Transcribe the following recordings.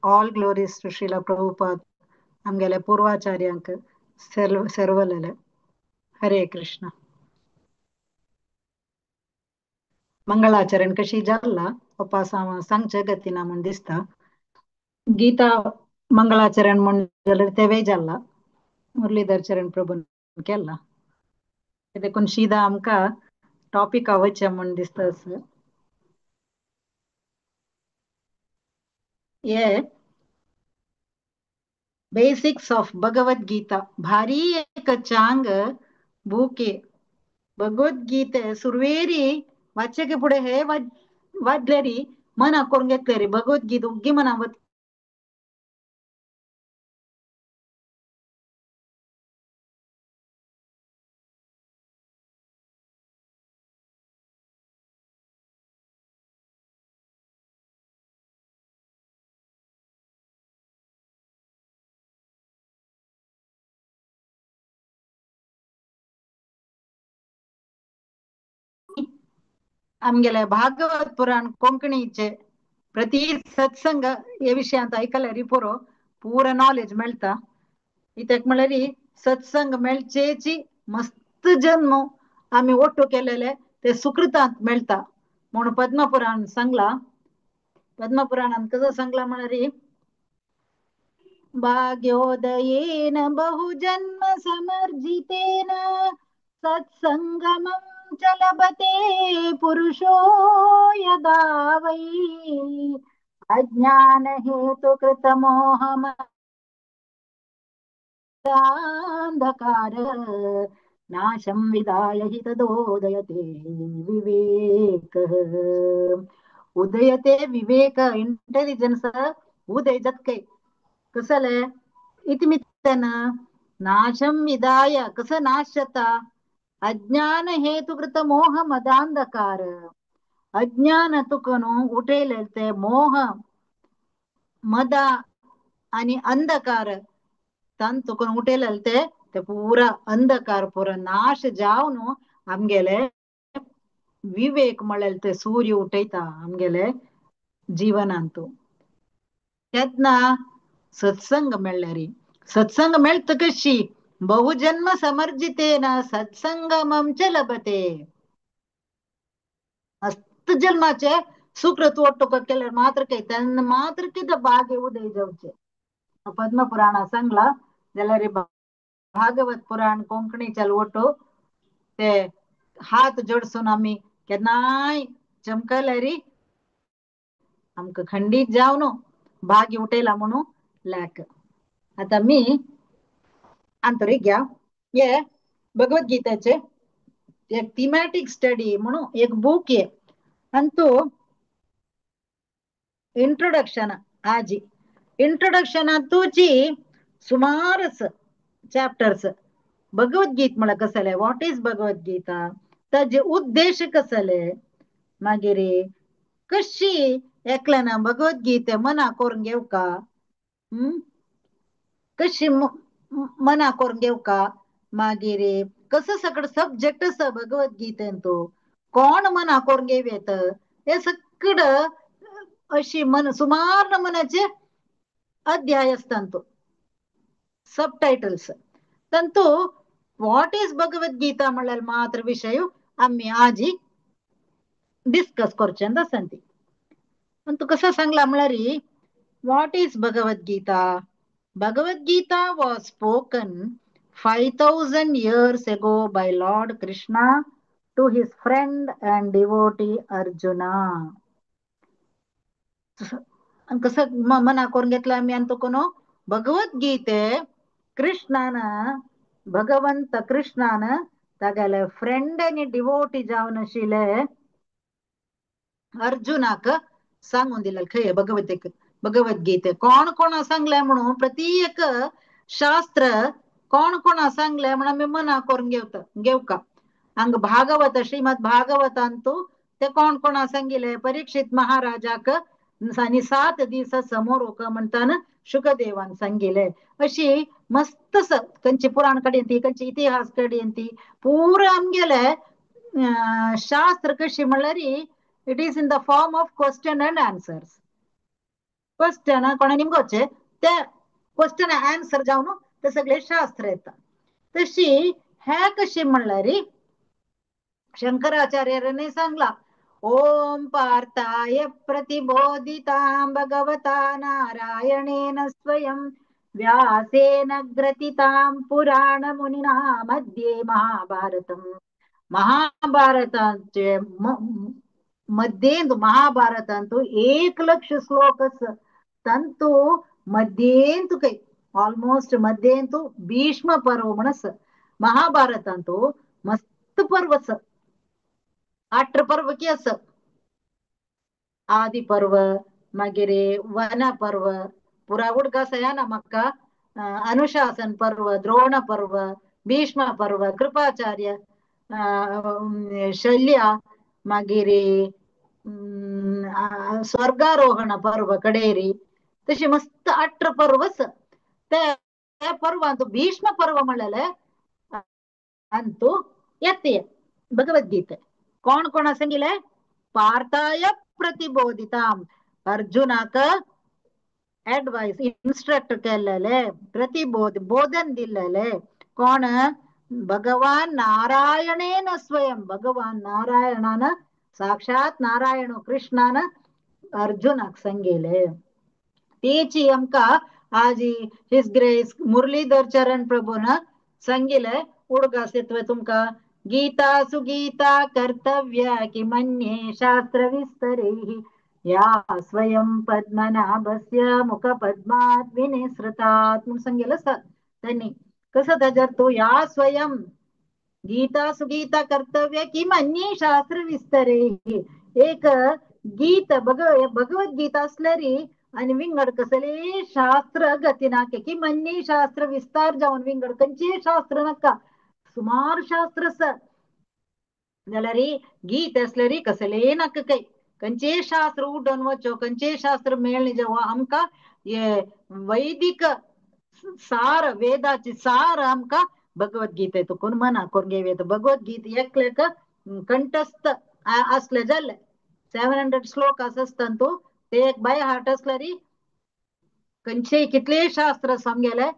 All glories to Srila Prabhupada, आमगेले पूर्वाचार्यांक सर्वलेले. हरे कृष्ण. मंगळाचरण कशी जाल्ला उपासां सांगचे गतीना म्हूण दिसता. गीता मंगळाचरण म्हूण जाल्यार तेवय जाल्ला, मुरलीधर चरण प्रभून केला. देखून शीदा आमकां टॉपिक वचचें म्हूण दिसता. हे बेसिक्स ऑफ भगवद्गीता भारी एक चांग बूके. भगवद्गीते सुरवेरी वाचके फुडें हे वाचलेरी मना करून घेतलेरी भगवद्गीता उग्गी मना आमगेले भागवत पुराण कोंकणीचे प्रति सत्संग हे विशयांत आयकल्यार पुरो पूरा नॉलेज मेळटा. कित्याक म्हळ्यार सत्संग मेळचेची मस्त जन्म आमी ओट्टू केलेले ते सुकृतांत मेळटा म्हणून पद्मपुराण सांगला. पद्मपुराणांत कसं सांगला म्हळ्यार भाग्योदयेन बहुजन्म समर्जितेन सत्संगमं च लभते पुरुषो यदा वै अज्ञानहेतुकृतमोहमदान्धकार नाशं विदाय हि तदोदयते विवेकः. उदयते विवेक इंटेलिजन्स उदय जातकय कसले इतिमित्तान नाशं विदाय कसं नाश जाता अज्ञान हेतुकृत मोह मदांधकार. अज्ञान तुका न्हू उठयले ते मोह मदा आणि अंधकार तान तुका उठयले ते ते पुरा अंधकार पुरा नाश जावन आमगेले विवेक म्हळ्यार ते सूर्य उठयता आमगेले जीवनांतु. तेन्ना सत्संग मेळ्ळ्यारी सत्संग मेळटा कशी बहुजन्म समर्जितेन सत्संगमं च लभते. मस्त जन्माचे सुकृत ಒಟ್ಟು केल्यार मात्र काय तेन्ना मात्र कितें भाग्य उदय जावचे. पद्मपुराणा सांगला जाल्यार भागवत पुराण कोंकणीच्या ಒಟ್ಟು ते हात जोडसून आमी केन्नाय चमकल्यारी आमकां खंडीत जावन भाग्य उठयला म्हणून लेख. आतां मी अंतरी घ्या हे भगवद्गीतेचे एक थिमॅटिक स्टडी म्हणून एक बूक आहे. आणि तो इंट्रोडक्शन आजी इंट्रोडक्शनातूची सुमारच चॅप्टर्स भगवद्गीत म्हळ्यार कसले, what is Bhagavad Gita, ताजे उद्देश कसले, मागीर कशी एकल्यान भगवद्गीते मना करून घेवका, कशी मना करून घेवका, मागीर कसं सगळं सब्जेक्ट आसा भगवद्गीतेन तो कोण मना करून घेव येत हे सगळं अशी मन सुमार नमुन्याचे अध्याय असतात तो सब टायटल्स. ತಂತು what is Bhagavad Gita म्हळ्यार मात्र विषय आम्ही आजी डिस्कस करचे आसा. अंतू कसं सांगला म्हळ्यार what is Bhagavad Gita. Bhagavad Gita was spoken 5000 years ago by Lord Krishna to his friend and devotee Arjuna. कसं मना करून घेतलं आम्ही आणि तो कोण भगवद्गीते कृष्णान भगवंत कृष्णान तागेले फ्रेंड आनी डिवोटी जावन आशिल्ले अर्जुनाक सांगून दिले खंय भगवद्गीते. भगवद्गीते कोण कोण सांगले म्हणून प्रत्येक शास्त्र कोण कोण सांगले म्हणून आमी मना करून घेवता घेवका. हांग भागवत श्रीमद भागवतांतू ते कोण कोण सांगिले परीक्षित महाराजाक आनी 7 दीस समोर म्हणटान शुकदेवान सांगिले. अशी मस्त खंयची पुराण कडेन ती खंयची इतिहास कडेन ती पुरा आमगेले शास्त्र कशी म्हणल्यार it is in the form of question and answers. Question कोणा निमगोचे ते क्वेश्चन आन्सर जावन ते सगळे शास्त्र येता. तशी ह्या कशी म्हणल्यार शंकराचार्याने सांगला ओम पार्थाय प्रतिबोधितां भगवता नारायणेन स्वयं व्यासेन ग्रथितां पुराणमुनिना मध्ये महाभारतम. महाभारताचे मध्येंतु महाभारतांतु 1 लक्ष श्लोकस ತಂತು ಮಧ್ಯೇಂತು ಕೈ ಆಲ್ಮೋಸ್ಟ್ ಮಧ್ಯೇಂತು ಭೀಷ್ಮ ಪರ್ವ ಮನಸ್ ಮಹಾಭಾರತ ಅಂತೂ ಮಸ್ತ್ ಪರ್ವಸ 8 ಪರ್ವಕ್ಕೆ ಅಸ ಆದಿ ಪರ್ವ ಮಗಿರೆ ವನ ಪರ್ವ ಪುರಾ ಉಡ್ಗಾಸಯಾನ ಮಕ್ಕ ಅನುಶಾಸನ್ ಪರ್ವ ದ್ರೋಣ ಪರ್ವ ಭೀಷ್ಮ ಪರ್ವ ಕೃಪಾಚಾರ್ಯ ಶಲ್ಯ ಮಗಿರಿ स्वर्गारोहण पर्व कडेरी तशी मस्त 18 पर्वस त्या पर्वांतु भीष्म पर्व म्हणलेले अंतु येते भगवद्गीते. कोण कोण सांगिले पार्थाय प्रतिबोधिताम अर्जुनाक एडवाइस इन्स्ट्रक्ट केलेले प्रतिबोध बोधन दिलेले कोण भगवान नारायणेन स्वयं भगवान नारायणान साक्षात नारायण कृष्णान अर्जुनाक सांगिले. तेची आमकां आज his grace Muralidhar चरण प्रभून सांगिले उडगास येतवे तुमकां गीता सुगीता कर्तव्य किमन्ये शास्त्र विस्तरैः या स्वयं पद्मनाभस्य मुखपद्मात् विनिसृतात् म्हणून सांगितलं आसा त्यांनी. कसं ताजेर तूं या स्वयं गीता सुगीता कर्तव्य किमन्ये शास्त्र विस्तरैः एक गीत भगवद्गीता असल्यारी आणि विंगड कसले शास्त्र गती नाके की मन्ये शास्त्र विस्तार जावन विंगड खंयचे शास्त्र नाका सुमार शास्त्र आसा जाल्यार गीत असल्यारी कसले नाका काही खंयचे शास्त्र उडोवन वचो खंयचे शास्त्र मेळ्ळें जेव्हा आमकां हे वैदिक सार वेदाची सार आमकां भगवद्गीते तुकून मना करून घेवया. भगवद्गीता एकलेक कंठस्थ असले जाल्ले 700 श्लोक आसता तूं ते एक बाय हार्ट असल्यारी खंयचे कितले शास्त्र समगेले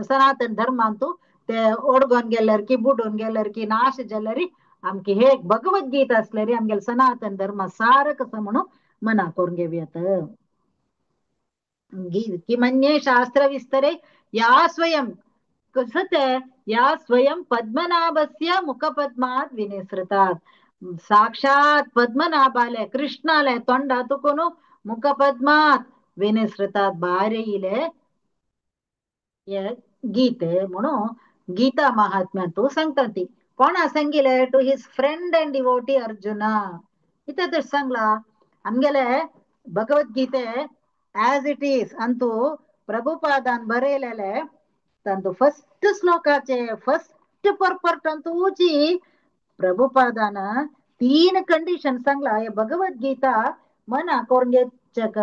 सनातन धर्मांतू ते ओडगोन गेल्यार की बुडून गेल्यार की नाश जाल्यार आमकी हे भगवद्गीता असल्यारी आमगेले सनातन धर्म सार कसं म्हणून मना करून घेवयात. किमन्ये शास्त्र विस्तरे या स्वयं कसं ते या स्वयं पद्मनाभस्य मुखपद्मात् विनिसृतात् साक्षात पद्मनाभाले कृष्णाले तोंडा तुकून मुखपद्मात् विनिसृतात् बारयिले गीते म्हणून गीता महात्म्या तू सांगता ती. कोणा सांगिले to his friend and devotee Arjuna. इथे तर सांगला आमगेले भगवद्गीते ऍज it is अंतू प्रभुपादान बरयलेले तांतू फर्स्ट श्लोकाचे फर्स्ट परपर्ट अंतूची प्रभुपादान 3 कंडिशन सांगला. हे भगवद्गीता मना करून घेवचेक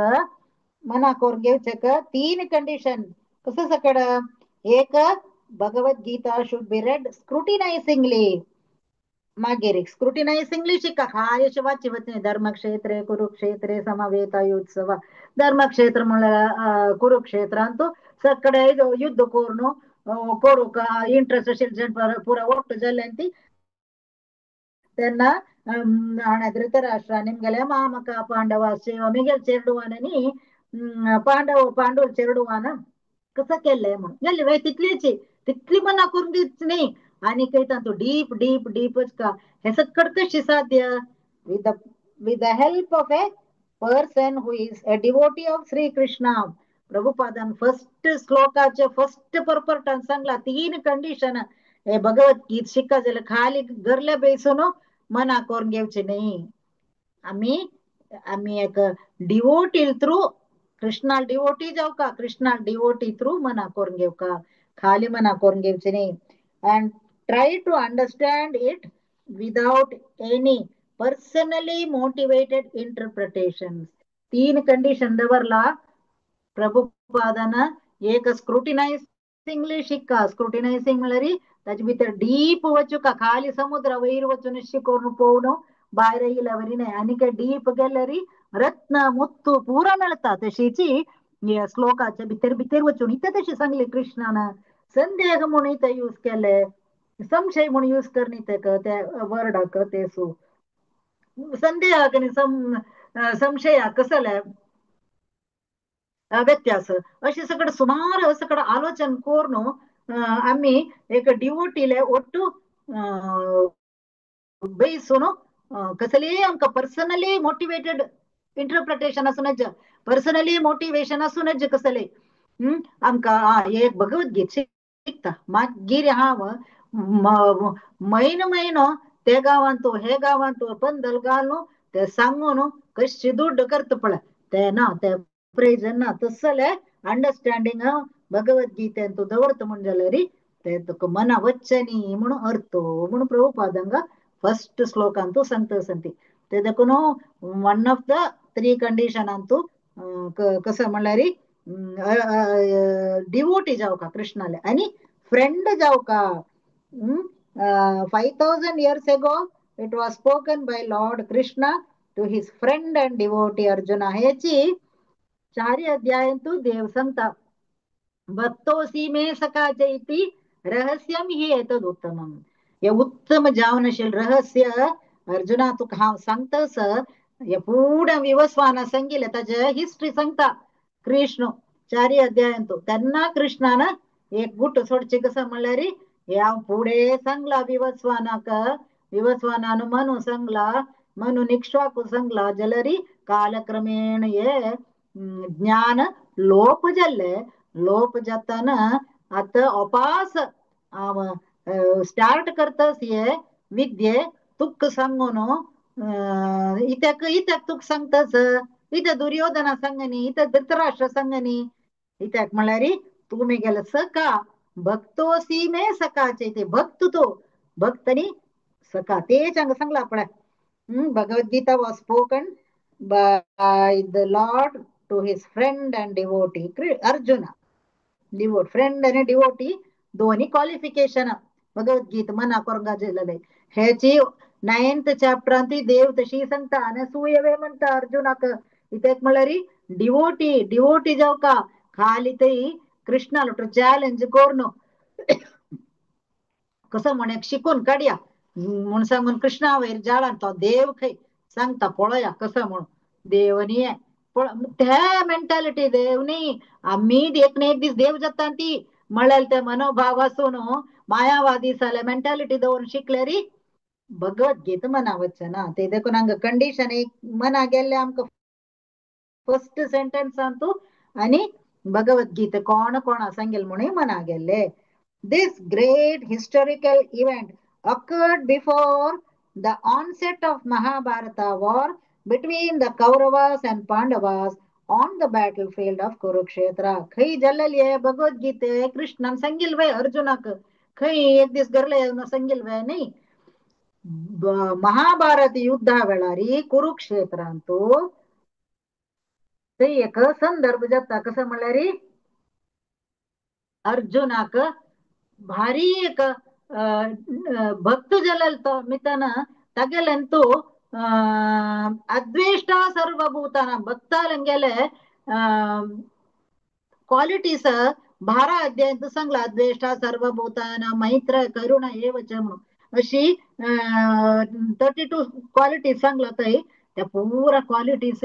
मना करून घेवचेक 3 कंडिशन कसं सकड एक Bhagavad Gita should be read scrutinizingly मागीर स्क्रुटिनायझिंगली शिका खाय अशें वाची वचना धर्मक्षेत्रे कुरुक्षेत्रे समवेतायुत्सव धर्मक्षेत्र म्हणल्यार कुरुक्षेत्रांतू सगळे युद्ध करून करूंक इंट्रस्ट आशिल्ले पुरा ಒಟ್ಟು जाल्ले ती तेन्ना धृतराष्ट्रा निमगेले मामक पांडवा मिगेल चेरडुवान पांडव पांडव चेरडुवान कसं केल्लें म्हणून गेली बाय तितलीची तितली मना करून दिच न्ही आनी खंय तातूंत डीप डीप डीपच का हे सकट कशी साध्य with the help of a person who is a devotee of Shri Krishna. प्रभुपादान first श्लोकाचे फर्स्ट परपर्टान सांगला 3 कंडिशन हे भगवद्गीत शिका जाल्यार खाली गरले बेसून मना करून घेवचे न्ही. आमी आमी एक डिवोटी थ्रू कृष्णा डिवोटी जावका कृष्णा डिवोटी थ्रू मना करून घेवका खाली मना करून घेवचे न्ही. And try to understand it without any personally motivated interpretation. 3 condition दवरला प्रभुपादान. एक स्क्रुटिनायझिंगली शिका स्क्रुटिनायझिंग म्हणल्यार ताजे भितर डीप वचुका खाली समुद्र वयर वचून शिकोवन पळोवन भायर येयल्यावरी न्हय. आनी काय डीप गेल्यारी रत्न मुत्तू पुरा मेळटा. तशीची श्लोकाचे भितर भितर वचून इथे तशी सांगली कृष्णान. संदेह म्हणून इथे यूज केले, संशय म्हणून यूज करणी ते वर्डाक ते सु संदेह आनी संशया कसले व्यत्यास अशें सगळें सुमार सगळें आलोचन करून आमी एक डिवोटीले ಒಟ್ಟು बेसून कसलीय आमकां पर्सनली मोटिवेटेड इंटरप्रिटेशन आसूं नज, पर्सनली मोटिवेशन आसूं नज कसले आमकां एक भगवद्गीत शिकता. मागीर हांव म्हयनो म्हयनो ते गांवांत हे गांवांत पंदल घालून ते सांगून कशी दुड्ड करता पळय ते ना ते प्रयोजन ना. तसले अंडरस्टँडींग भगवद्गीतेन तूं दवरता म्हण जाल्यार ते तुका मना वच्चें न्ही म्हणून अर्थ म्हणून प्रभुपाद हांगा फस्ट श्लोकांतू सांगता संती. ते देखून वन ऑफ the 3 कंडिशनांतू कसं म्हणल्यार डिवोटी जावका कृष्णाले आनी friend जावका. 5000 years ago it was spoken by Lord Krishna to his friend and devotee Arjuna. हेची 4 अध्यायांतू देव सांगता भक्तोसी मे सखा चैती रहस्यम ही एतद् उत्तमम. हे उत्तम जावनशील रहस्य अर्जुना तुका हांव सांगतास. हे फुडें विवस्वाना सांगिल्लें ताजे हिस्ट्री सांगता कृष्ण 4 अध्यायांतू. तेन्ना कृष्णान एक गुट सोडचे कसं म्हणल्यार हे हांव फुडें सांगला विवस्वानाक, विवस्वानान मनु सांगला, मनु इक्ष्वाकू सांगला जाल्यार कालक्रमेण हे ज्ञान लोप जाल्लें. लोप जाताना आतां अपास हांव स्टार्ट करतास हे विद्ये तुका सांगून इत्याक इत्याक तुका सांगतास, इत्या दुर्योधना सांगनी, इत्या धृतराष्ट्र सांगनी. इत्याक म्हणल्यार तुमी गेले सखा भक्तोसी मे सखाचे ते भक्त तो भक्त न्ही सखा तेच हांगा सांगला पळय. Bhagavad Gita was spoken by the Lord to his friend and devotee Arjuna. Devote friend आनी डिवोटी दोन्ही क्वालिफिकेशन भगवद्गीत मना करूंक जालेले. हेची 9th चॅप्टरांत देव तशी सांगता आनी सुयवे म्हणटा अर्जुनाक. इत्याक म्हणल्यार डिवोटी डिवोटी जावका खाली थंय कृष्णालो चॅलेंज करून कसो म्हण एक शिकून काडया म्हूण सांगून कृष्णा वयर जाळान तो देव खंय सांगता पळया कसो म्हूण देव न्ही ते मेंटालिटी देव न्ही आमी एक ना एक दीस देव जाता ती म्हणल्यार ते मनोभाव आसून मायावादी जाले मेंटालिटी दवरून शिकल्यारी भगवद्गीत मना वचना. ते देखून हांगा कंडिशन एक मना गेल्ले आमकां फस्ट सेंटेन्सांतू आनी भगवद्गीत कोण कोणा सांगेल म्हणून मना गेल्ले. This great historical event occurred before the onset of Mahabharata war between the Kauravas and Pandavas on the battlefield of Kurukshetra. खंय जाल्लेली आहे भगवद्गीते कृष्णान सांगिल वे अर्जुनाक खंय एक दीस घरले सांगिल वे न्ही. महाभारत युद्धा वेळार कुरुक्षेत्रांतू थंय एक संदर्भ जाता कसं म्हणल्यार अर्जुनाक भारी एक भक्त जालेलो तो मितान तागेल्यान अद्वेष्टा सर्वभूताना भक्तालंगेले क्वालिटीज 12 अध्यायांत सांगला. अद्वेष्टा सर्वभूताना मैत्र करुणा एवच म्हणून अशी 32 क्वालिटीज सांगला थंय. त्या पुरा क्वालिटीज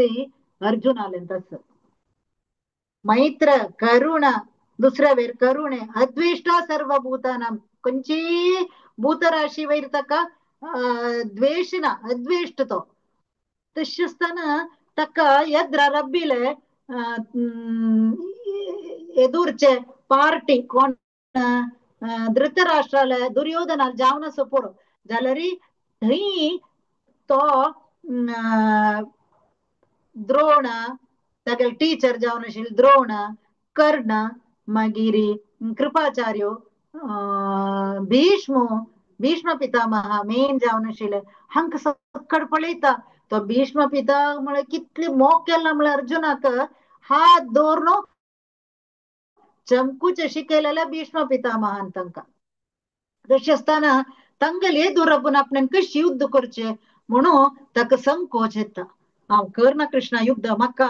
अर्जुनाले तस मैत्र करुणा दुसऱ्या वयर करुणे अद्वेष्टा सर्वभूताना खंयची भूतराशी वयर ताका द्वेष ना अद्वेष्ट तो तशें आसतना ताका येद्रा रब्बिले एदूरचे पार्टी कोण धृतराष्ट्राले दुर्योधनाक जावन आसा पुरो जाल्यार थंय तो द्रोण तागेले टिचर जावन आशिल्ले द्रोण कर्ण मागीर कृपाचार्य भीष्म भीष्म पितामह मेन जावन आशिल्ले हांकां सक्कड पळयता. तो भीष्म पितामह म्हळ्यार कितली मोग केला म्हळ्यार अर्जुनाक हात दवरून चमकूचे शिकयलेले भीष्म पितामहान तांकां. तशें आसतना तांगेले दुरपून आपणान कशी युद्ध करचें म्हणून ताका संकोच येता. हांव करना कृष्णा युद्ध, म्हाका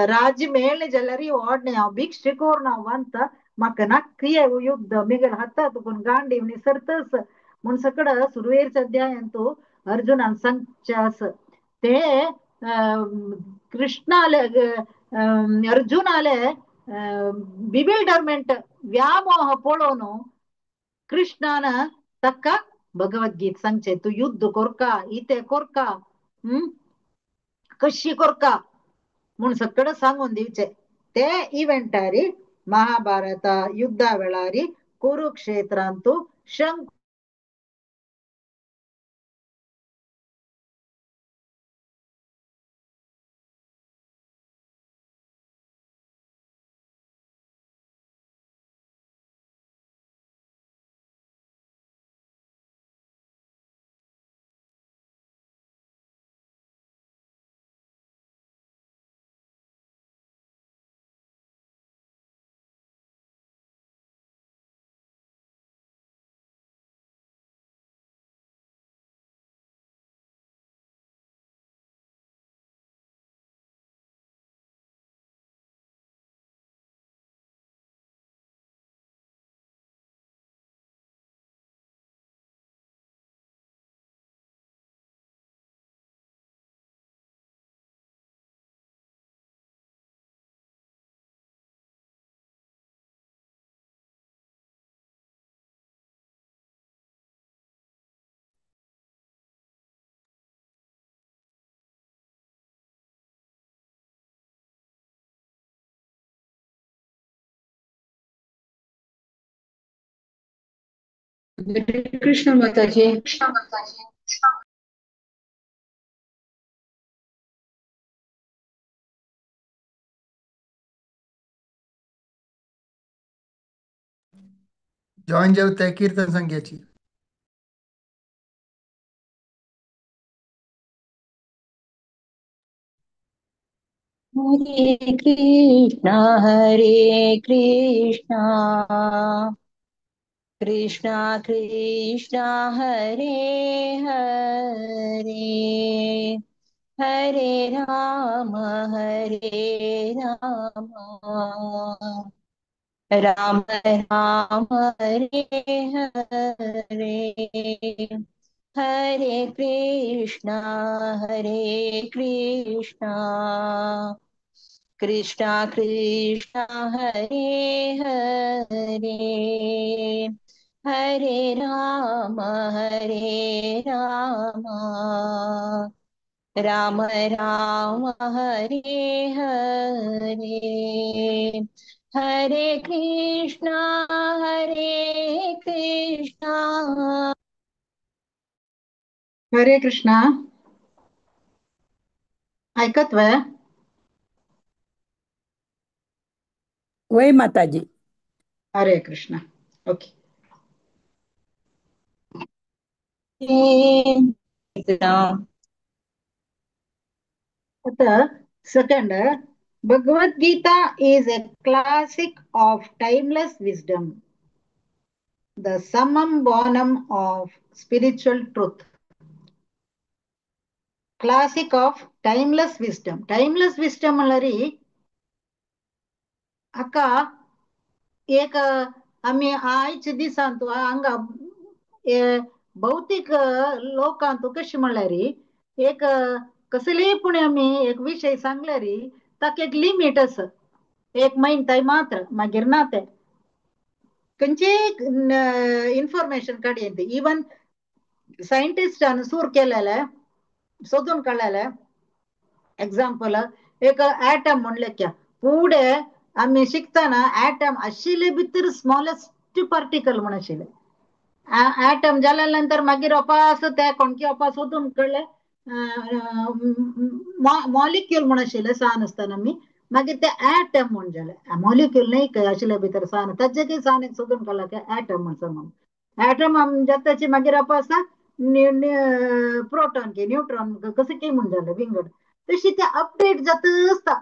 राज्य मेळ्ळें जाल्यार ओडणे, हांव भिक्ष करून हांव वांता, म्हाका नाका युद्ध, मिगल हाता तुकून गांडी निसरतच म्हूण सगळं सुरवेरच्या अध्यायांतू अर्जुनान सांगचें आसा. ते कृष्णाले अर्जुनाले बिविल्डरमेंट व्यामोह पळोवन कृष्णान ताका भगवद्गीत सांगचें, तूं युद्ध कोरका, इते कोरका, कशी कोरका म्हूण सगळं सांगून दिवचें. ते इव्हेंटारी महाभारत युद्धा वेळारी कुरुक्षेत्रांतू शंख कृष्ण माताजी. जॉईन जाऊ कीर्तन संख्याची. हरे कृष्णा हरे कृष्णा कृष्णा कृष्णा हरे हरे, हरे राम हरे राम राम राम हरे हरे, हरे कृष्णा हरे कृष्णा कृष्णा कृष्णा हरे हरे, हरे राम हरे राम राम राम हरे हरे, हरे कृष्णा हरे कृष्णा. हरे कृष्णा. ऐकत वय? वय माताजी. हरे कृष्णा. ओके. आता second, Bhagavad Gita is a classic of timeless wisdom, the summum bonum of spiritual truth. Classic of timeless wisdom. Timeless wisdom म्हणल्यार हाका एक आमी आयच्या दिसांत हांगा भौतीक लोकांत कशें म्हणल्यार एक कसलीय पूण आमी एक विशय सांगल्यार ताका एक लिमीट आसा, एक म्हयन्याय मात्र, मागीर ना तें खंयचेय इन्फॉर्मेशन काडयेत. इवन सायंटिस्टान सूर केलेले सोदून काडलेले. एग्जाम्पल एक ॲटम म्हणले क्या फुडें आमी शिकतना ॲटम आशिल्ले भितर स्मॉलेस्ट पार्टिकल म्हण आशिल्ले. ॲटम जाल्या नंतर मागीर अपास ते कोणकी अपास सोदून काडले मॉलिक्यूल म्हण आशिल्ले सान आसतना आमी, मागीर ते ॲटम म्हण जाले. मॉलिक्यूल न्हय खंय आशिल्ले भितर सान, ताजे काही सान एक सोदून काडला की ॲटम म्हण म्हणून. ॲटम जाताची मागीर अपास प्रोटॉन की न्यूट्रॉन कशें की म्हण जालें विंगड. तशी ते अपडेट जाता आसता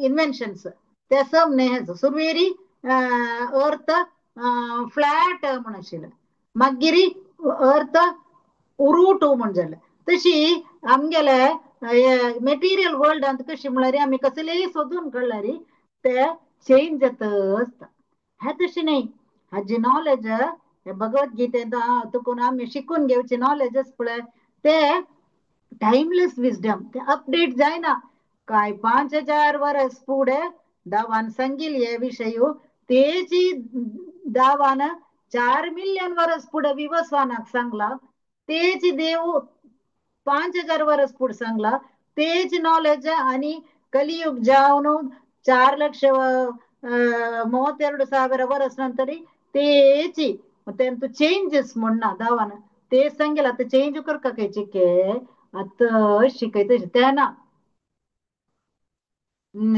इन्व्हेन्शन्स ते सम न्हय. सुरवेरी अर्थ फ्लॅट म्हण आशिल्लें, मागीर अर्थ उरूट म्हण जालें. तशी आमगेले मेटिरियल वर्ल्डांत कशी म्हळ्यार आमी कसलेय सोदून काडल्यार ते चेंज जाता आसता. हें तशें न्हय. हाजी नॉलेज हे भगवद्गीतेंत तुकून आमी शिकून घेवची नॉलेज आसा पळय ते टायमलेस विजडम, ते अपडेट जायना. काय 5000 वर्स फुडें दावान सांगिल्ले हे विशय तेची दावान 4 मिलियन वर्स फुडें विवस्वानाक सांगला, तेची देव 5000 वर्स फुडें सांगला, तेच नॉलेज. आनी कलियुग जावन 4,32,000 वर्स नंतर तेची तेंतू चेंजीस म्हणना दावान ते सांगेल. आतां चेंज करका खंय चिके आतां शिकयता तेन्ना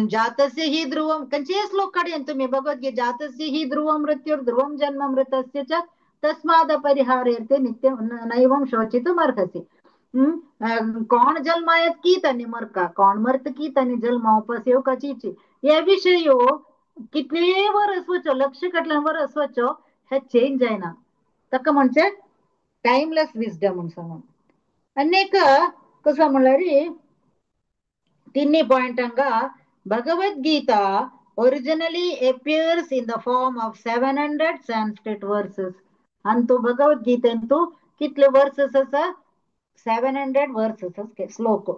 जातस्य हि ध्रुवम खंयचेय श्लोक काडयेन तुमी भगवद्गीता, जातस्य हि ध्रुवम मृत्युर ध्रुवम जन्म मृतस्य च तस्माद परिहार्यते नित्यं नैवं शोचितुम अर्हसि. कोण जल्मायत की तांणी मरका, कोण मरत की तांणी जल्मावपास येवकाचीची हे विशय कितलेय वर्स वचो, लक्ष काडल्यान वर्स वचो, हे चेंज जायना. ताका म्हणजे टायमलेस विजडम म्हूण सांगून. आनी एक कसो म्हणल्यार तिन्ही पॉयंट हांगा Bhagavad Gita originally appears in the form of 700 Sanskrit verses. अंतु भगवद्गीतेंतु कितले वर्सेस आसा? 700 वर्सेस आसा श्लोक.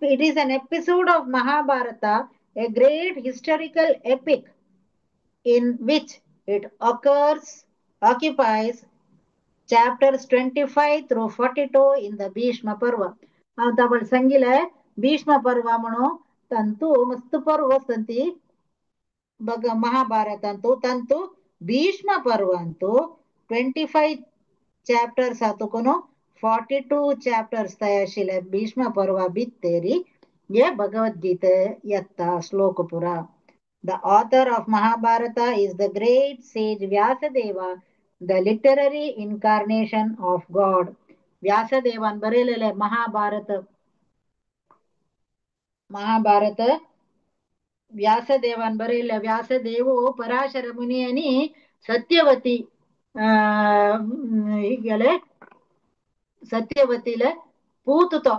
It is an episode of Mahabharata, a great historical epic in which it occupies chapters 25 through 42 in the Bhishma Parva. हांव ताबळ सांगिल्लें भीष्म पर्व म्हणून तांतू मस्त पर्व आसता बग महाभारतांतू, तांतू भीष्म पर्वांतू 25 चॅप्टर्स हातून 42 चॅप्टर्स तयार आशिल्ले भीष्म पर्वा भित्तेरी हे भगवद्गीते येता श्लोक पुरा. The author of Mahabharata is the great sage Vyasadeva, the literary incarnation of God. व्यासदेवान बरयलेले Mahabharata, Mahabharata व्यासदेवान बरयले. Vyasdev Parashar मुनी आनी सत्यवती गेले, सत्यवतीले पूत तो,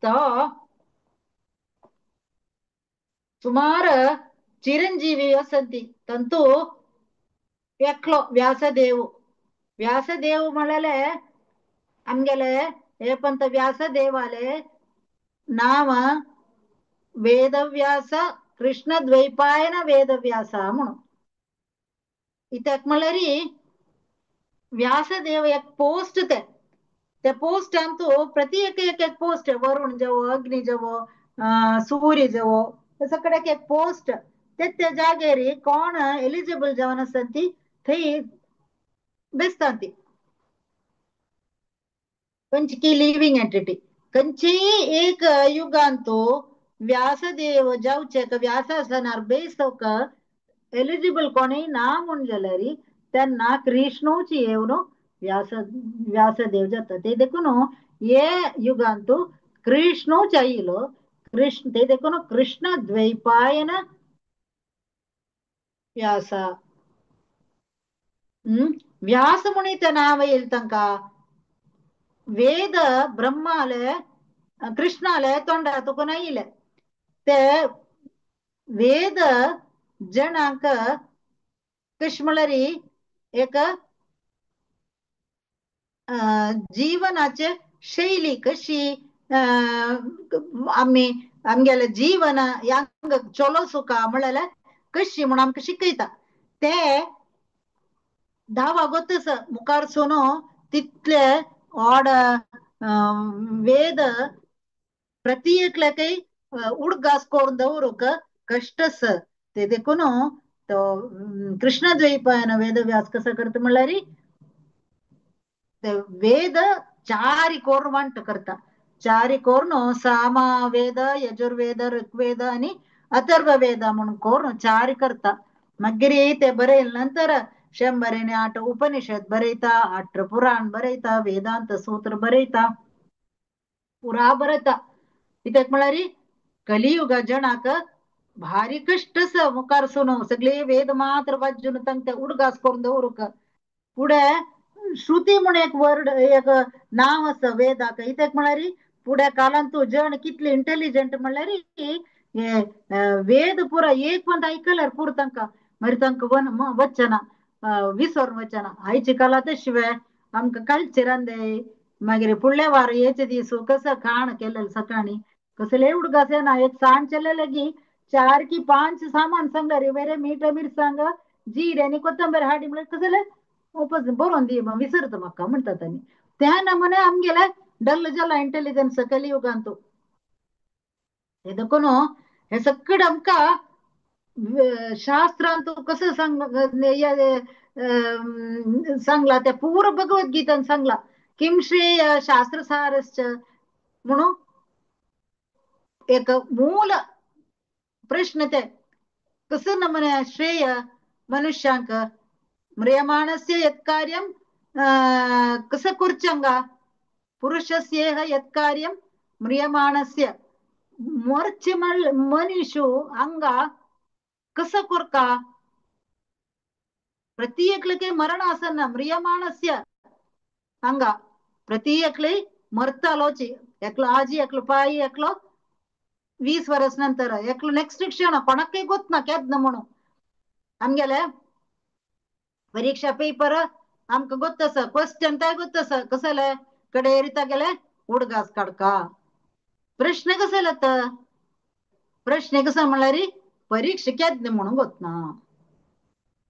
तो सुमार चिरंजीवी असंती तंतु एकलो व्यासदेव. व्यासदेव म्हळ्याले आमगेले हे पंत व्यासदेवाले नाव वेदव्यास, कृष्ण द्वैपायन वेदव्यास म्हणून. कित्याक म्हणल्यार व्यासदेव एक पोस्ट, ते त्या पोस्टांतू प्रति एक एक एक पोस्ट, वरुण जवो, अग्नी जवो, सूर्य जवो, सगळे एक एक पोस्ट ते त्या जागेर कोण एलिजिबल जावन आसता ती थंय बेसता ती. खंयची लिव्हिंग एंटिटी खंयचीय एक युगांतू व्यासदेव जावचे व्यासासनार बेसोक एलिजिबल कोणूय ना म्हूण जाल्यार तेन्ना कृष्णूच येवन व्यासदेव जाता. ते देखून हे युगांतू कृष्णूच आयलो, कृष्ण ते देखून कृष्ण द्वैपायन व्यास. व्यास म्हूण तें नांव येयलें तांकां. वेद ब्रह्माले कृष्णाले तोंडा तुकून आयले ते वेद जणांक कशें म्हणल्यार एक जीवनाचे शैली कशी आमी आमगेले जीवन ह्यांग चलो सुका म्हणल्यार कशी म्हूण आमकां शिकयता. ते धावा गोतस मुखार सून तितले ऑड वेद प्रति एकल्याकय उडगास करून दवरूंक कश्टस. ते देखून तो कृष्णद्वैपायन वेदव्यास कसो करता म्हणल्यार ते वेद चारी करून वांट करता. चारी करून सामा वेद, यजुर्वेद, ऋग्वेद आनी अथर्ववेद म्हणून करून चारी करता. मागीर ते बरयले नंतर 108 उपनिषद बरयता, 8 पुराण बरयता, वेदांत सूत्र बरयता, पुरा बरयता. कित्याक म्हणल्यार कलियुगा जणाक भारी कश्ट आसा मुखार सुनो सगळे वेद मात्र वाजून तांकां उडगास करून दवरूंक. फुडें श्रुती म्हूण एक वर्ड एक नांव आसा वेदाक. कित्याक म्हळ्यार फुडें कालांत तूं जण कितले इंटेलिजंट म्हणल्यार हे वेद पुरा एक पण आयकल्यार पुरो तांकां मागीर तांकां वन वचना विसरून वचना. आयच्या काळांत शिवाय आमकां कल्चर आंदे मागीर फुडल्या वार येचे दीस कसं खाण केलें सकाळी कसले उडगास येना. एक सांज चले लगी 4 की 5 सामान सांगल्यार वेरे मीठ मिरसांग जिरे आनी कोथंबीर हाडी म्हळ्यार कसले वापस बरोवन दी विसरता म्हाका म्हणटा तांणी. त्या नमुने आमगेले डल जाला इंटेलिजन्स कलियुगांतू. हे देखून हे सगळं आमकां शास्त्रांतू कसं सांगला त्या पूर्ण भगवद्गीतान सांगला किम श्रेय शास्त्रसारश्च म्हणून एक मूल प्रश्न ते कसं नमुने श्रेय मनुष्यांक म्रियमाणस्य यत् कार्यं कसं कुर्चंगा पुरुषस्येह यत् कार्यं म्रियमाणस्य मोर्चे मनीषु अंगा कसं कोरका प्रति एकले मरण आसना म्रियमाणस्य अंगा प्रति एकले मरतालोची एकलो आजी एकलो पाई एकलो 20 वर्स नंतर एकलो नेक्स्ट क्षण कोणाकय गोत ना केन्ना म्हणून. आमगेले परीक्षा पेपर आमकां गोत आसा क्वेश्चन काय गोत आसा कसले कडे रिता गेले उडगास काडका प्रश्न कसले येता प्रश्न कसो म्हणल्यार परीक्षा केन्ना म्हणून गोत ना.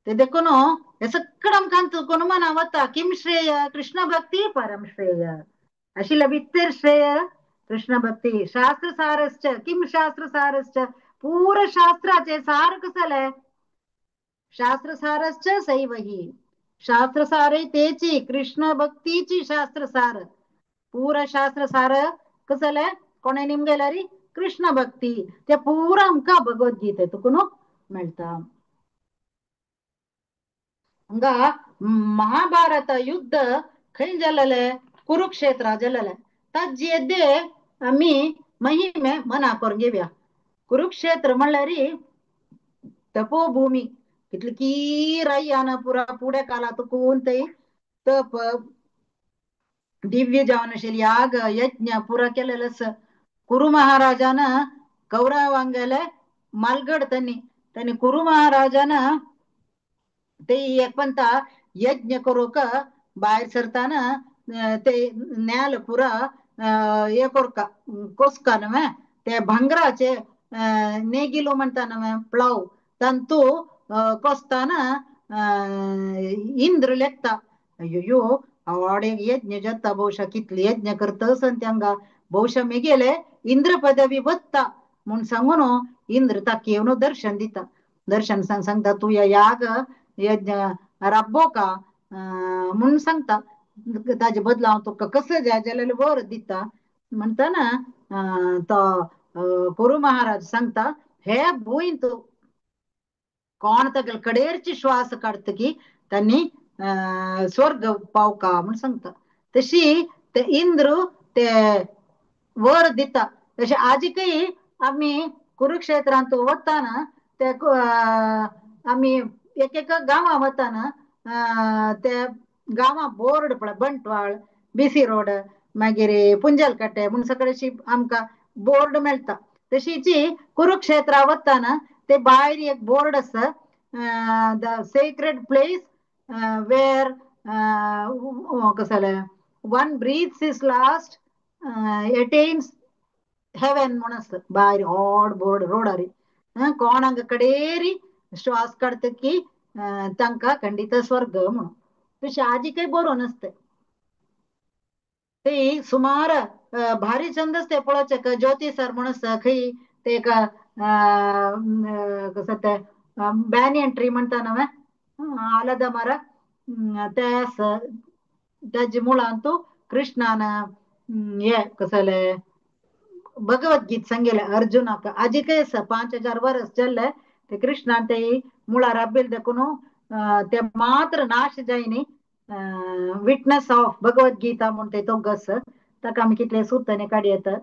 ते देखून हे सगळं आमकां कोण मना वता किम श्रेय कृष्ण भक्ती परम श्रेय अशी भितर श्रेय कृष्ण भक्ती. शास्त्रसारश्च किम शास्त्रसारश्च पूर शास्त्राचे सार कसले शास्त्रसारश्च सैव ही शास्त्रसारे तेची कृष्ण भक्तीची शास्त्रसार पूर शास्त्रसार कसले कोणे निमगेल्यारी कृष्ण भक्ती ते पूरा आमकां भगवद्गीते तुका न्हू मेळटा. हांगा महाभारत युद्ध खंय जालेलें कुरुक्षेत्रा जालेलें. ताजे येदे आमी महिमे मना करून घेवया. कुरुक्षेत्र म्हणल्यार तपोभूमी कितली की रायान पुरा फुडें काळांत कोण थंय तप दिव्य जावन आशिल्ली याग यज्ञ पुरा केलेले आसा. कुरु महाराजान कौरवांगेले मालगड त्यांनी त्यांनी कुरु महाराजान ते एक पंता यज्ञ करूंक भायर सरताना ते न्याल पुरा हे कोरका कोसका न्हय ते भांगराचे नेगिलो म्हणटा न्हय प्लाव तांतू कोसताना इंद्र लेखता अय्यो आवड यज्ञ जाता बहुशा कितले यज्ञ करता आसन हांगा बहुशा मेगेले इंद्र पदवी वत्ता म्हूण सांगून इंद्र ताका येवन दर्शन दिता. दर्शन सांग सांगता तूं याग यज्ञ राबो का म्हूण सांगता. ताजे बदला हांव तुका कसलें जाय जाल्यार वर दिता म्हणटना तो कुरु महाराज सांगता हे भूंयंत कोण तागेले कडेरची श्वास काडटकी तांणी स्वर्ग पावका म्हूण सांगता. तशी ते इंद्र ते वर दिता. तशें आजिकय आमी कुरुक्षेत्रांत वतना ते आमी एक एक गांवां वतना ते गांवां बोर्ड पळय बंटवाळ बीसी रोड मागीर पुंजलकट्टे म्हूण सगळे अशी आमकां बोर्ड मेळटा. तशीची कुरुक्षेत्रा वतना ते भायर एक बोर्ड आसा the sacred place where कसले one breathes his last attains heaven म्हूण आसा भायर व्हड बोर्ड रोडार. कोण हांगा कडेरी श्वास काडटकी तांकां खंडीत स्वर्ग म्हणून. तशें आजिकय बरोवन आसता ते सुमार भारी छंद आसता पळोवचें. ज्योती सर म्हूण आसा खंय ते एक कसं ते बॅनियन ट्री म्हणटा न्हय आलदा मर ते आसा ताजे मुळांत कृष्णान हे कसले भगवद्गीत सांगेलें अर्जुनाक. आजिकय आसा 5000 वर्स जाल्ले ते कृष्णान ते मुळां राबिल्ले देखून ते मात्र नाश जायनी. विटनस ऑफ भगवद्गीता म्हूण ते तोग आसा ताका आमी कितले सुत्तांनी काडयेता.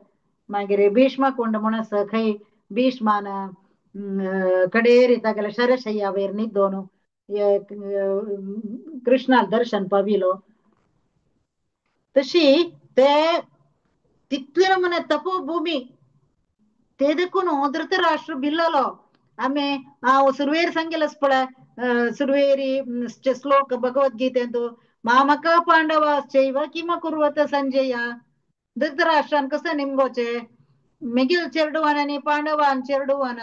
मागीर भीष्मकुंड म्हूण आसा खंय भीष्मान कडेरी तागेले शरशय्या वयर न्हिदोन कृष्णाक दर्शन पाविलो. तशी ते तितले नमुने तपोभूमी ते देखून धृतराष्ट्र भिल्ललो. आमी हांव सुरवेर सांगेलच पळय सुरवेरी श्लोक भगवद्गीतेंतु मामक पांडवाश्चैव किम कुर्वत संजय. धृतराष्ट्रान कसं निमगोचे मेगेल चेरडुवान आनी पांडवान चेरडुवान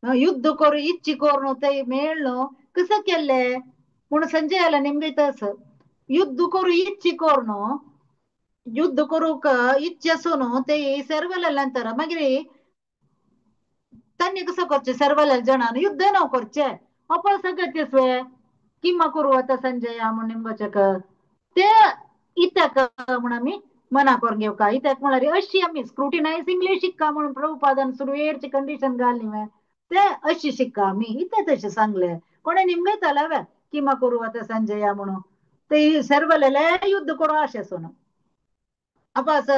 युद्ध करू इच्छि करून ते मेळ्ळो कसं केल्ले म्हूण संजयाला निमगयता. युद्ध करू इच्छि करून युद्ध करूंक इच्छा आसून ते सर्वले नंतर मागीर तांणी कसं करचें सर्वले जाणान युद्ध न करचें अपसगत्यस्वे किम कुर्वत संजया म्हूण निमगोचें ते इत्याक म्हूण आमी मना करून घेवका. इत्याक म्हळ्यार अशी आमी स्क्रुटिनायज इंग्लीश शिक्का म्हणून प्रभुपादान सुरवेरची कंडिशन घाली न्ही ते अशी शिक्का आमी इत्या तशें सांगलें कोणें निमगयताले वे किम कुर्वत संजया म्हणून ते सर्वलेले युद्ध करूं अशें आसून अपास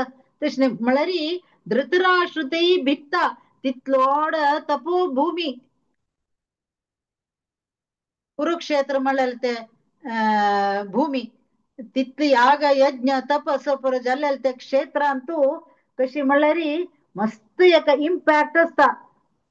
तशें म्हळ्यार धृतराष्ट्र तेय भित्ता तितलोड तपोभूमी कुरुक्षेत्र म्हणलें ते भूमी तितली याग यज्ञ तपस पुरो जाल्ले ते क्षेत्रांतू कशी म्हणल्यार मस्त एक इम्पॅक्ट आसता.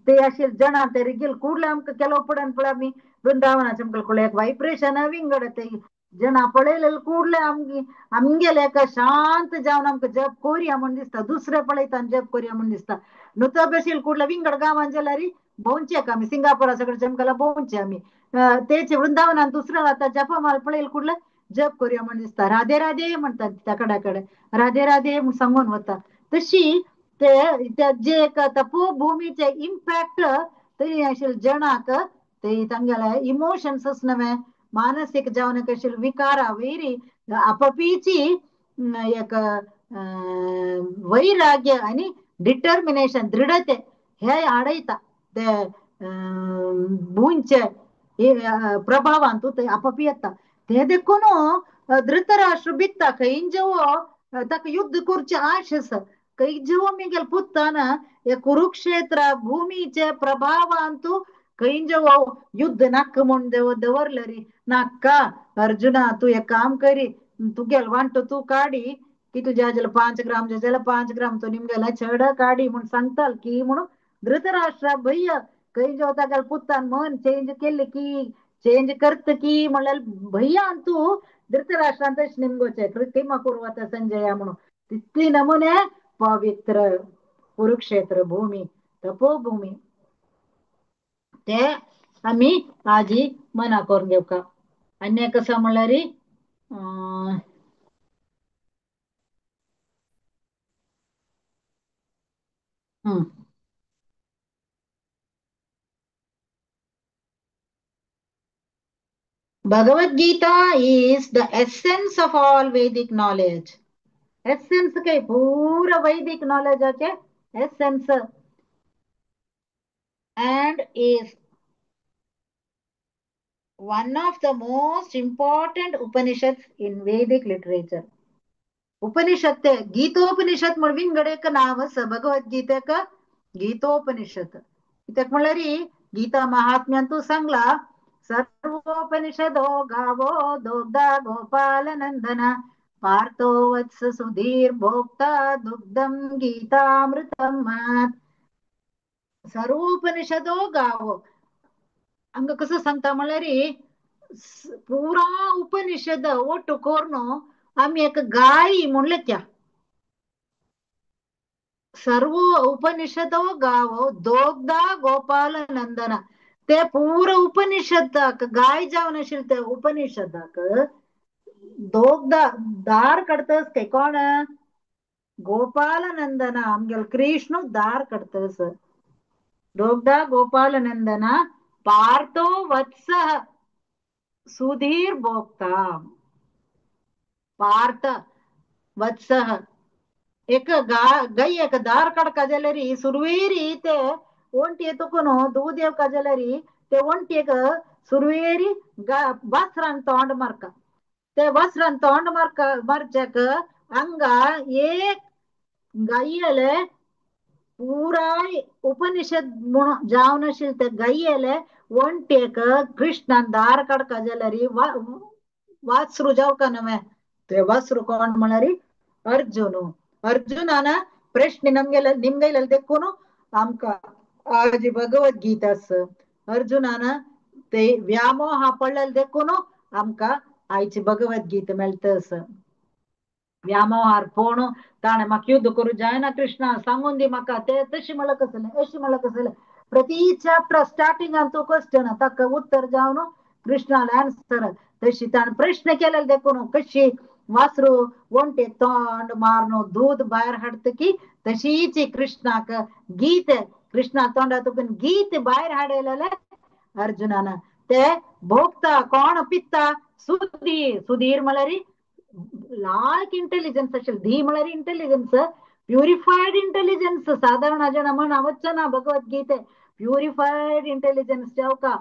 ते अशे जाणां ते रिगील कुडले आमकां केलो पडन पळय आमी वृंदावनाचे आमकां कळ्ळें एक वायब्रेशन विंगड ते जाणां पळयलें कुडले आमगे आमगेले एक शांत जावन आमकां जप कोरया म्हूण दिसता. दुसरे पळयता जप कोरया म्हूण दिसता. न्हू तो बशील कुडले विंगड गांवान जाल्यार भोंवचे आमी सिंगापुरा सगळे आमकां भोंवचे आमी तेच वृंदावनान दुसऱ्या आतां जपमाल पळयल कुडले जप करूया म्हूण दिसता. राधे राधे म्हणटात त्या कडा कडेन राधे राधे म्हूण सांगून वता. तशी ते जे एक तपोभूमीचे इम्पॅक्ट ते आशिल्ले जणाक ते तांगेले इमोशन्सच नव्हे मानसीक जावन एक आशिल्ले विकारा वैरी आपपीची एक वैराग्य आनी डिटर्मिनेशन दृढते हे हाडयता ते भूंयचे प्रभावान तूं ते आपपी येता. ते देखून धृतराष्ट्र भित्ता खंय जेवो ताका युद्ध करचें आश आसा खंय जेवो मेगेल पुतान हे कुरुक्षेत्र भूमीचे प्रभावान तूं खंय जेवो युद्ध नाका म्हूण दवरलें रे नाका अर्जुना तूं एक काम करी तुगेल वांटो तूं काडी की तुज्या जाल्यार 5 ग्राम जाल्यार 5 ग्राम तूं निमगेले चड काडी म्हूण सांगताल की म्हणून धृतराष्ट्र भय्य खंय जेवो तागेले पुतान मन चेंज केल्ले की चेंज करत की म्हणल्यार भय्यान तूं धृतराष्ट्रान तशें निमगोचें किम कुर्वत संजया म्हणून तितली नमुने पवित्र कुरुक्षेत्र भूमी तपोभूमी ते आमी आजी मना करून घेवका. आनी एक आसा म्हणल्यार Bhagavad Gita is the essence of all Vedic knowledge. Essence K पूरा वैदिक नॉलेज आचे essence and is one of the most important Upanishads in Vedic literature. Upanishad Gitopanishad म्हण विंगड एक नांव आसा भगवद्गीतेक गीतोपनिषद. कित्याक म्हणल्यार गीता महात्म्यांतू सांगला सर्वोपनिषदो गावो दोग्धा गोपाल नंदन पार्थो वत्स सुधीर भोक्ता दुग्धम गीतामृतम. सर्वोपनिषदो गावो हांगा कसं सांगता म्हणल्यार पुरा उपनिषद ಒಟ್ಟು कोर्नो आमी एक गाय म्हणले त्या सर्व उपनिषदो गावो दोग्धा गोपाल नंदन ते पूरा उपनिषदाक गाय जावन आशिल्ले ते उपनिषदाक दोग्धा दार काडतस काय कोण गोपाल नंदन आमगेलो कृष्ण दार काडतस दोग्धा गोपाल नंदन पार्थो वत्स सुधीर भोक्ता. पार्थ वत्स एक गೈ एक दार काडका जाल्यार सुरवेरी ते ఒంటి तुकून दूद येवका जाल्यार ते ఒంటికి सुरवेरी वस्त्रान तोंड मारका ते वस्त्रान तोंड मारच्याक हांगा एक गायेले पुराय उपनिषद म्हणून जावन आशिल्ले ते गायले वणटेक कृष्णान दार काडका जाल्यार वासरू जावका नव्हे ते वासरू कोण म्हळ्यार अर्जुन. अर्जुनान प्रश्न नमगेले निमगेले देखून आमकां आज भगवद्गीता आसा. अर्जुनान ते व्यामोहा पडलेले देखून आमकां आयची भगवद्गीता मेळटा आसा. व्यामोहार पोण ताणें म्हाका युद्ध करूं जायना कृष्णा सांगून दी म्हाका ते तशी म्हणल्यार कसलें अशी म्हणल्यार कसलें प्रति चॅप्टर स्टार्टिंगान तूं क्वेश्चन ताका उत्तर जावन कृष्णाले आन्सर तशी ताणें प्रश्न केलेले देखून कशी वासरू वणटे तोंड मारून दूद भायर हाडटा की तशीच कृष्णाक गीत कृष्णा तोंडातून गीत भायर हाडयलेले अर्जुनान. ते भोगता कोण पित्ता सुधीर. सुधीर म्हळ्यार लायक इंटेलिजन्स आशिल्लें. धी म्हळ्यार इंटेलिजन्स, प्युरिफायड इंटेलिजन्स. साधारण जण म्हण वचना भगवद्गीते प्युरिफायड इंटेलिजन्स जावका.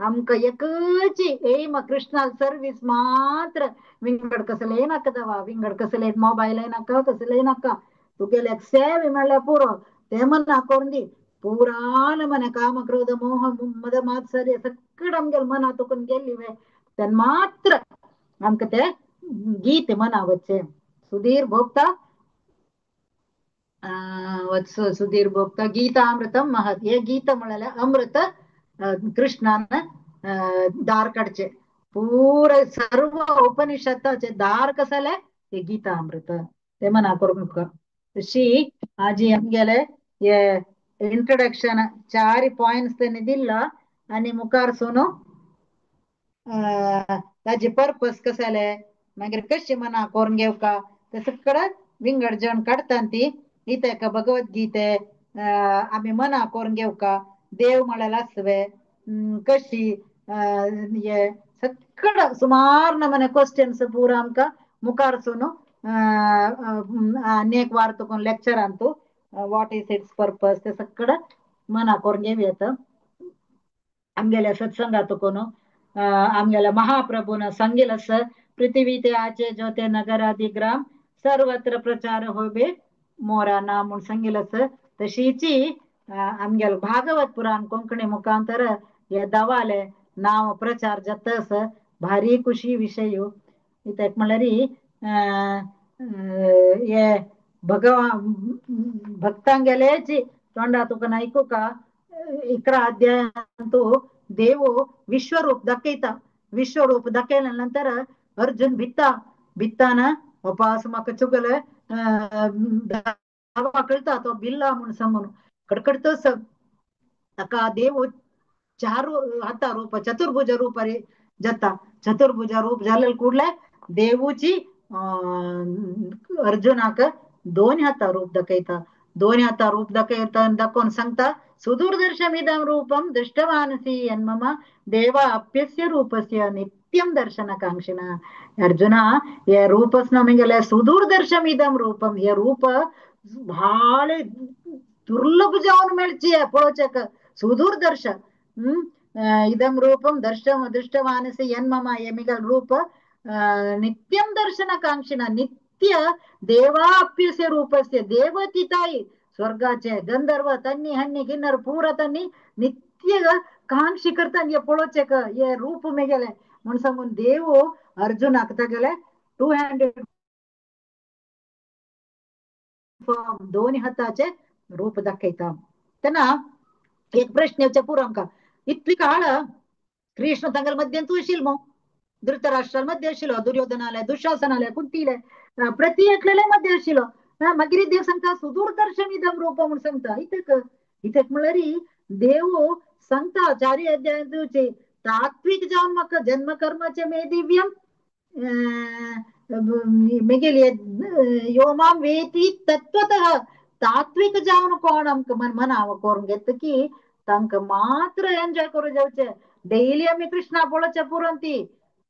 आमकां एकच एम कृष्णा सर्वीस मात्र. विंगड कसलें नाका दवा, विंगड कसलें मोबायल नाका, कसलें नाका, तुगेले सेवे म्हणल्यार पुरो. ते मना करून दी पुरान मना काम क्रोध मोह मद मात्सर्य सगळं आमगेले मना तुकून गेल्ली वे तेन्ना मात्र आमकां ते गीत मना वचचे. सुधीर भोगता सुधीर भोगता गीतामृतम महत. हे गीता म्हळ्यार अमृत कृष्णान दार काडचे पुरा सर्व उपनिषदाचे दार कसले हे गीतामृत ते मना करूंक. तशी आजी आमगेले हे इंट्रोडक्शन 4 पॉयंट्स तेणी दिला आनी मुखार सोनू ताजे पर्पस कसले मागीर कशें मना करून घेवका ते सगळं विंगड जण काडटा ती इतेक भगवद्गीते आमी मना करून घेवका देव म्हळ्यार आसवे कशी हे सगळं सुमार नमने क्वेश्चन्स पुरा आमकां मुखार सोनू आनी एक वार तुका लेक्चरान तूं what is it's purpose ते सगळं मना करून घेवया. आमगेल्या सत्संगात कोण आमगेल्या महाप्रभून सांगेल आसा पृथ्वी ते आचे ज्योते नगरादी ग्राम सर्वत्र प्रचार होबे मोरा नाम म्हूण सांगेल आसा. तशीची आमगेले भागवत पुराण कोंकणी मुखांतर हे दवाले नांव प्रचार जाता आसा. भारी खुशी विशय कित्याक म्हणल्यार हे भगवान भक्तांगेलेची तोंडा तुका आयकुका 11 अध्यायांतू देव विश्वरूप दाखयता. विश्वरूप दाखयल्या नंतर अर्जुन भित्ता भित्ताना उपास म्हाका चुकले धावा कळटा तो बिल्ला म्हूण सांगून कडकडतच ताका देव 4 हाता रूप चतुर्भुज रूप जाता. चतुर्भुज रूप जाले कुडले देवूची अर्जुनाक 2 हाता रूप दाखयता. 2 हाता रूप दाखयता दाखोवन सांगता सुदूरदर्शमिदं रूपं दृष्टवानसि यन्मम देवा अप्यस्य रूपस्य नित्यं दर्शनकांक्षिणा. अर्जुना हे रूपस नमिगेले सुदूरदर्शमिदं रूपं हे रूप भाळ दुर्लभ जावन मेळची पळोवचेक सुदूरदर्श इदं रूपं दृष्टवानसि यन्मम हे मिगल रूप नित्यं दर्शनकांक्षिणा नित्य देवाप्यस्य रूपस्य देवती ताई स्वर्गाचे गंधर्व तन्नी हन्नी किन्नर पूरा तन्नी नित्य कांक्षी करता हे पळोवचेक हे रूप मेगेले म्हूण सांगून देव अर्जुनाक तागेले 2 फॉर्म 2 हाताचे रूप दाखयता. तेन्ना एक प्रश्न येवचे पुरो आमकां इतली काळ कृष्ण तांगेले मध्यंतू आशिल्लो मो धृतराष्ट्रा मध्ये आशिल्लो दुर्योधनाले दुशासनाले कुंतीले प्रति एकलेले मध्ये आशिल्लो. मागीर देव सांगता सुदूरदर्शन इदम रूप म्हूण सांगता. इतक इतक म्हणल्यार देव सांगता 4 अध्याय दिवचे तात्विक जावन म्हाका जन्म कर्माचे मे दिव्यम मेगेली यो मां वेती तत्वतः तात्विक जावन कोण आमकां मना करून घेता की तांकां मात्र एन्जॉय करूं जावचे. डेली आमी कृष्णा पळोवचे पुरो ती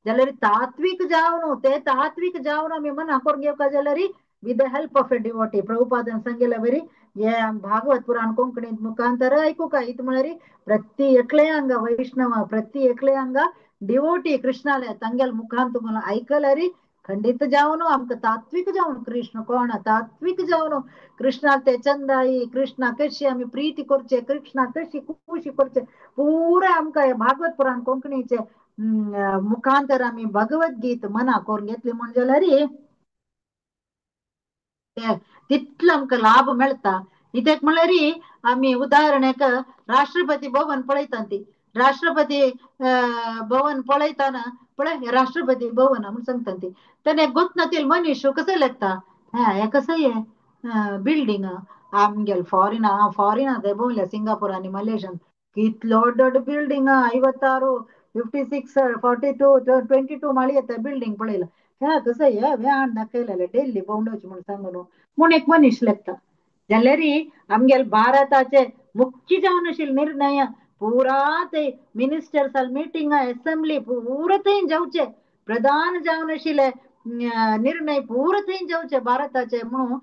जाल्यार तात्विक जावन ते तात्विक जावन आमी मना करून घेवका जाल्यार with the help of a devotee. प्रभुपादान सांगेले बरी हे भागवत पुराण कोंकणीत मुखांतर आयकुका. इत म्हळ्यार प्रति एकले हांगा वैष्णव प्रति एकले हांगा डिवोटी कृष्णाले तांगेले मुखान तुमकां आयकल्यार खंडीत जावन आमकां तात्वीक जावन कृष्ण कोण तात्वीक जावन कृष्णाक ते चंदाई कृष्णा कशी आमी प्रीती करचे, कृष्णा कशी खुशी करचे, पुरा आमकां भागवत पुराण कोंकणीचे मुखांतर आमी भगवद्गीत मना करून घेतली म्हण जाल्यार तितलो आमकां लाभ मेळटा. कित्याक म्हणल्यार आमी उदाहरण एक राष्ट्रपती भवन पळयता, ती राष्ट्रपती भवन पळयतना पळय राष्ट्रपती भवन म्हूण सांगता ती, तेन्ना गोतनातील मनीस कसो लागता, हें कसं हें बिल्डींग आमगेल फॉरेना फॉरेना ते भोंवल्या सिंगापूर आनी मलेशियन कितलो दೊಡ್ಡ बिल्डींग 56 56 42 22 माळी येता बिल्डींग पळयला, ह्या कसं हे हाण दाखयलेले डेल्ली भोंवडोची म्हूण सांगून म्हूण एक मनीस लागता. जाल्यार आमगेल भारताचे मुख्य जावन आशिल्ले निर्णय पुरा ते मिनिस्टर्स मिटिंग असेंब्ली पुरा थंय जावचे, प्रधान जावन आशिल्ले निर्णय पुरा थंय जावचे भारताचे म्हणून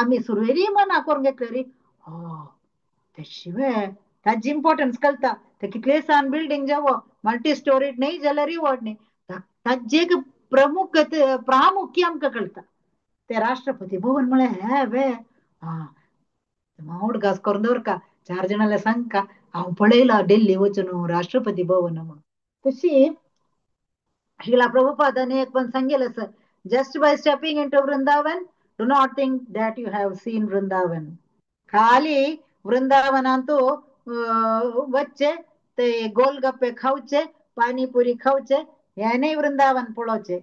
आमी सुरवेरी मना करून घेतले री. ते शिवाय ताजी इम्पॉर्टन्स कळटा, ते कितले सान बिल्डींग जावो मल्टी स्टोरीड न्हय जाल्यार व्हड न्हय, ताजे एक प्रमुख प्रामुख्य आमकां कळटा. ते राष्ट्रपती भवन म्हळें हे वे हांव उडगास करून दवरका, 4 जाणांले सांगका हांव पळयला दिल्ली वचून राष्ट्रपती भवन म्हणून. तशी श्रीला प्रभुपादाने एक पण सांगेल असं, just by stepping into Vrindavan do not think that you have seen Vrindavan. खाली वृंदावनांतू वच्चे ते गोलगप्पे खावचे पाणीपुरी खावचे हें वृंदावन पळोवचे.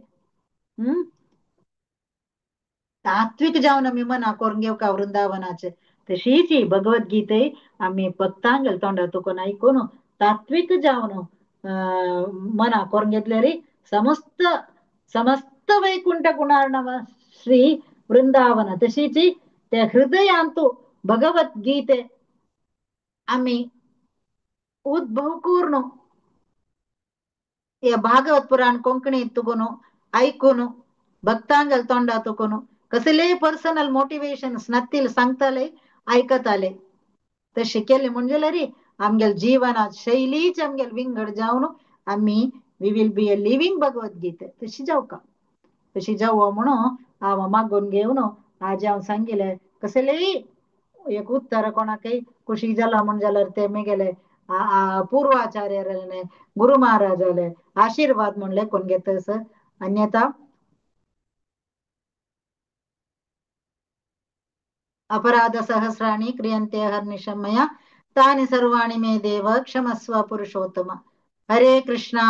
तात्विक जावन आमी मना करून घेवका वृंदावनाचे. तशीच ही भगवद्गीते आमी भक्तांगेल तोंडा तुकून आयकून तात्विक जावन मना करून घेतल्यार समस्त समस्त वैकुंठ गुणार्णव श्री वृंदावन. तशीच ते हृदयांतु भगवद्गीते आमी उद्भव करून हे भागवत पुराण कोंकणी तुकून आयकून भक्तांगेल तोंडा तुकून कसले पर्सनल मोटिवेशन्स नतील सांगताले आयकताले तशें केलें म्हणजे रे आमगेल जीवनात शैलीच आमगेल विंगड जावन आमी we will be a living Bhagavad Gita. तशी जावका तशी जावो म्हणून हांव मागून घेवन आज हांव सांगिलें. कसलेय एक उत्तर कोणाकय खुशी जाला म्हूण जाल्यार ते मेगेले पूर्वाचार्याले गुरु महाराजाले आशीर्वाद म्हूण लेखून घेता सर, अन्यथा अपराध सहस्राणि क्रियन्ते हर्निशं मया तानि सर्वाणि मे देव क्षमस्व पुरुषोत्तम. हरे कृष्णा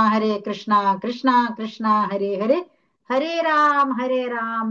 कृष्णा कृष्णा हरे हरे, हरे राम हरे राम.